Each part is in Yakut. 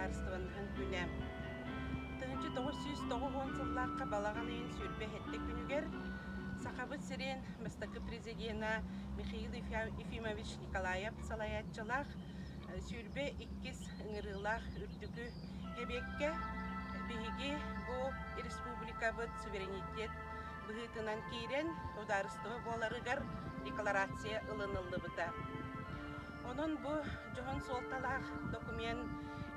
судаарыстыбаннаһын күнэ. 1990 сыллаахха балаҕан ыйын 27 күнүгэр Сахабыт сирин бастакы президенэ Михаил Ефимович Николаев салайааччылаах 22 ыҥырыылаах үрдүкү Эбиэккэ биһиги бу республикабыт суверенитет быһыытынан киирэн судаарыстыба буоларыгар декларация ылыныллыбыта. Онон бу дьоһун суолталаах документ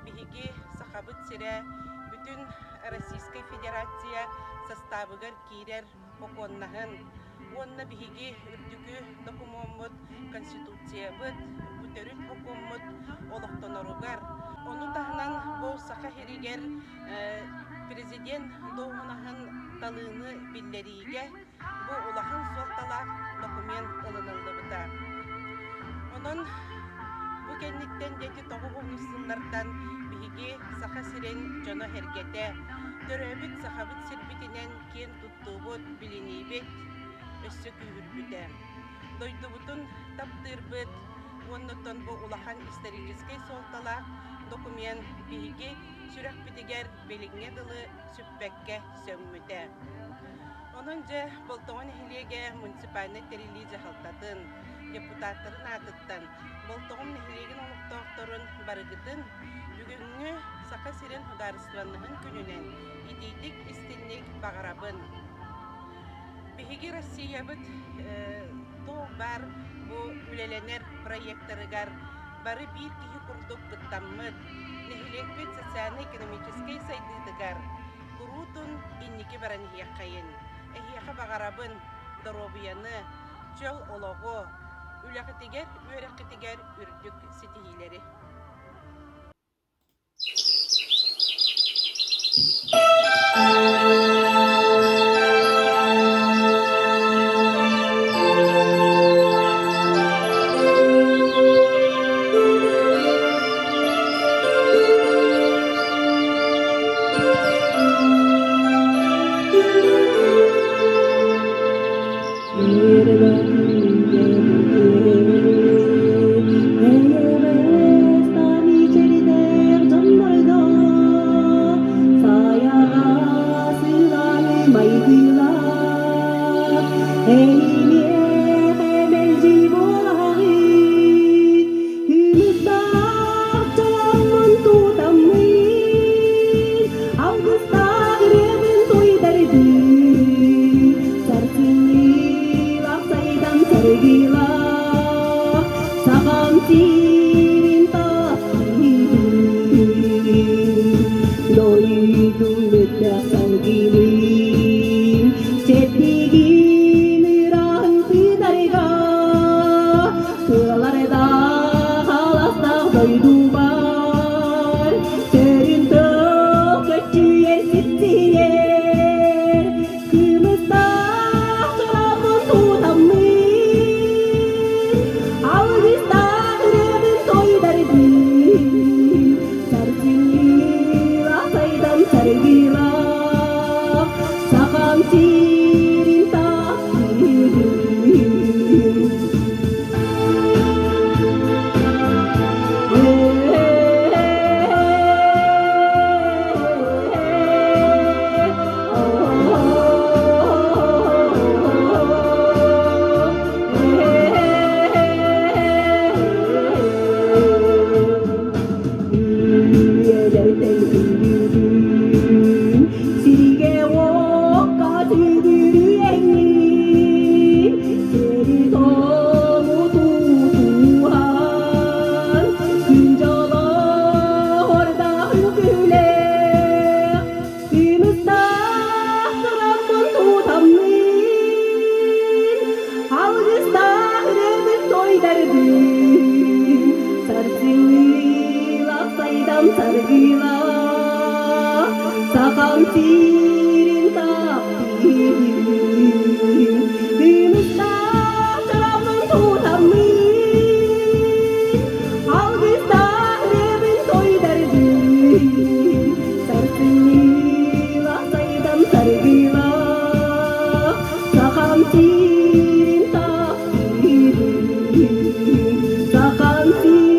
биһиги Сахабыт сирэ бүтүн Российскай Федерация састаабыгар киирэр бокуоннаһын уонна биһиги үрдүкү докумуоммут Конституциябыт, бу төрүт бокуоммут олохтоноругар, ону таһынан бу Саха сиригэр президент дуоһунаһын талыыны биллэриигэ бу улахан суолталаах документ ылыныллыбыта. Онон бу кэнниттэн диэки тоҕус сыллартан биһиги Саха сирин дьоно-сэргэтэ төрөөбүт Сахабыт сирбитинэн киэн туттуубут, билиниибит өссө күүһүрбүтэ. Дойдубутун таптыырбыт уонна оттон бу улахан историческай суолталаах документ биһиги сүрэхпитигэр билиҥҥэ дылы сүппэккэ сөҥмүтэ. Онон дьэ Болтоҥо нэһилиэгэ муниципальнай тэриллии дьаһалтатын депутаттарын аатыттан Болтоҕом нэһилиэгин олохтоохторун барыгытын бүгүҥҥү Саха сирин судаарыстыбаннаһын күнүнэн итиитик истинник баҕарабын. Биһиги Россиябыт туох баар бу үлэлэнэр проектарыгар бары биир киһи курдук кыттаммыт, нэһилиэкпит социальнай-экономическай сайдыытыгар куруутун инники баран иһиэххэйин. Эһиэхэ баҕарабын доруобуйаны, чөл олоҕу, үлэҕитигэр, үөрэххитигэр үрдүк ситиһиилэри. Алгыстаах ырыабын туйдардыы, Сарсыҥҥылаах сайдан саргылаах, Сахам сирин таптыыбын. Дойдум өттөх салгынын, Чэбдигин ыраан сытарга, Тыалардаах аластаах дойдубар, Төрүн тыл көччүйэр сипсийэр, Кымыстаах чорооһун тутаммын, Алгыстаах ырыабын тойдардым, Саргылаах сайдам саргылаах, Сахам сирин таптыыбын. Сиригэ-уокка сүгүрүйэҥҥин, сири-тому тутуһан, күн дьоло ордаһын күлэх, Кымыстаах тураммын тутаммын, алгыстаах ырыабын тойдардым, сарсыҥҥылаах сайдам саргылаах, сахам сирин таптыыбын. Кымыстаах тураммын тутаммын, алгыстаах ырыабын тойдардым, Саргыла, сайдам саргыла, Сахам сирин таптыыбын, Сахам сирин.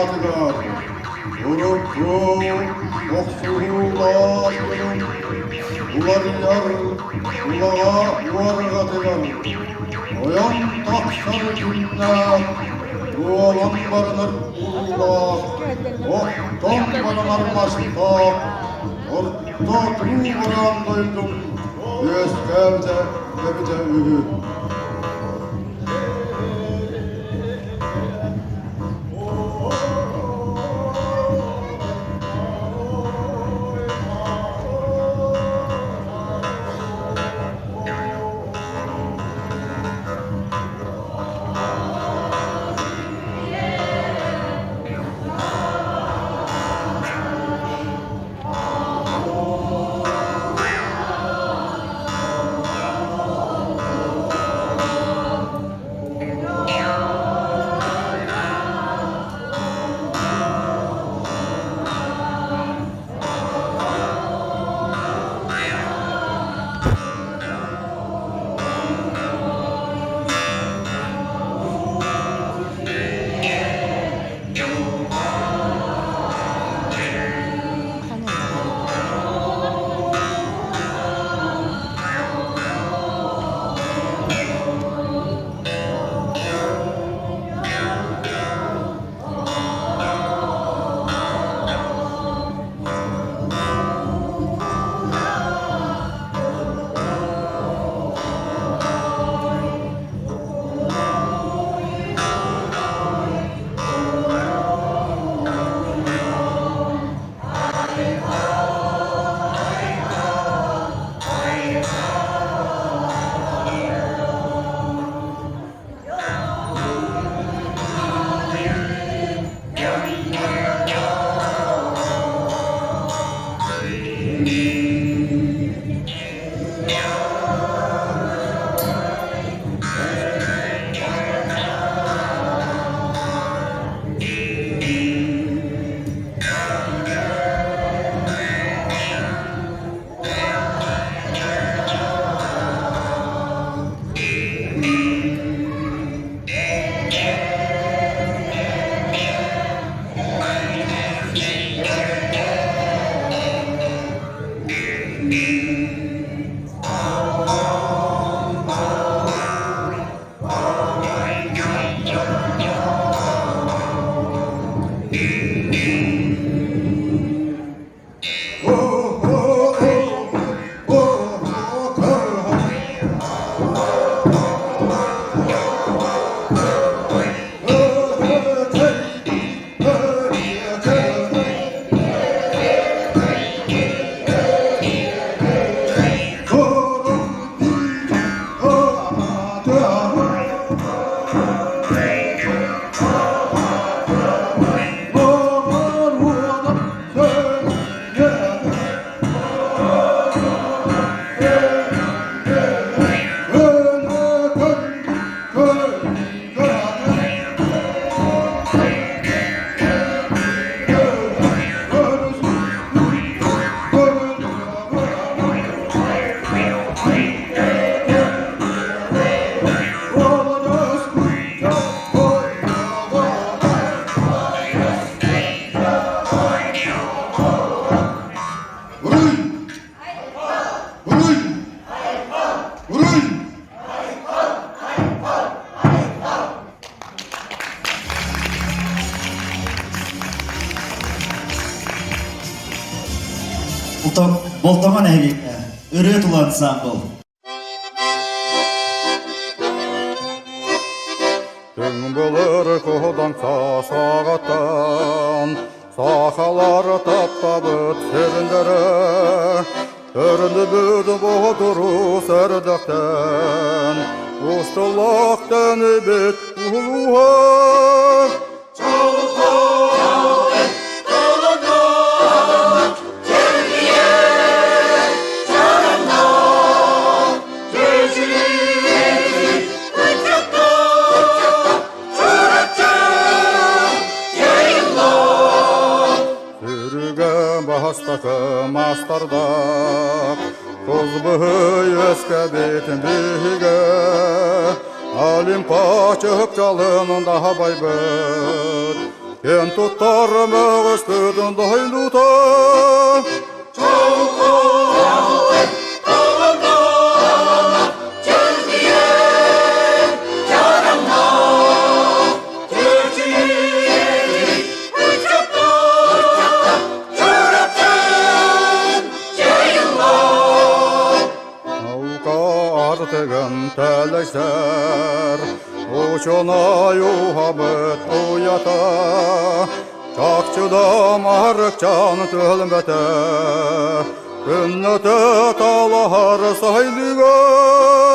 аатыгар урукку охсуһуулаах дьонум уларыйар улаҕа уорҕатыгар ойон тахсар күннээх, буолан баранар уруулаах, охтон баранар мастаах, орто туруу бараан дойдум үөскээбитэ эбитэ үһү. Уруй! Уруй! Уруй! Болтоҥо нэһилиэккэ ырыа тула ансаамбыл. Түҥ былыр куһудан саҕаттан Сахалар таптабыт сирдэрэ Өрүнүбүт боотуру сэрдэхтэн Устулах тэнибит улууһа Сүрүгэ бастакы мастардаах, Кузбыһый өскөбүтүн биһигэ, Олимпа чыпчалын даһабайбыт. Киэн туттар мөҕүспүтүн дойдута. Наука артыгын тэлэйсэр, учуонай уһабыт уйата, чахчыда марыкчан түһүлбэтэ, күннэтэ талаһар сайдыыга.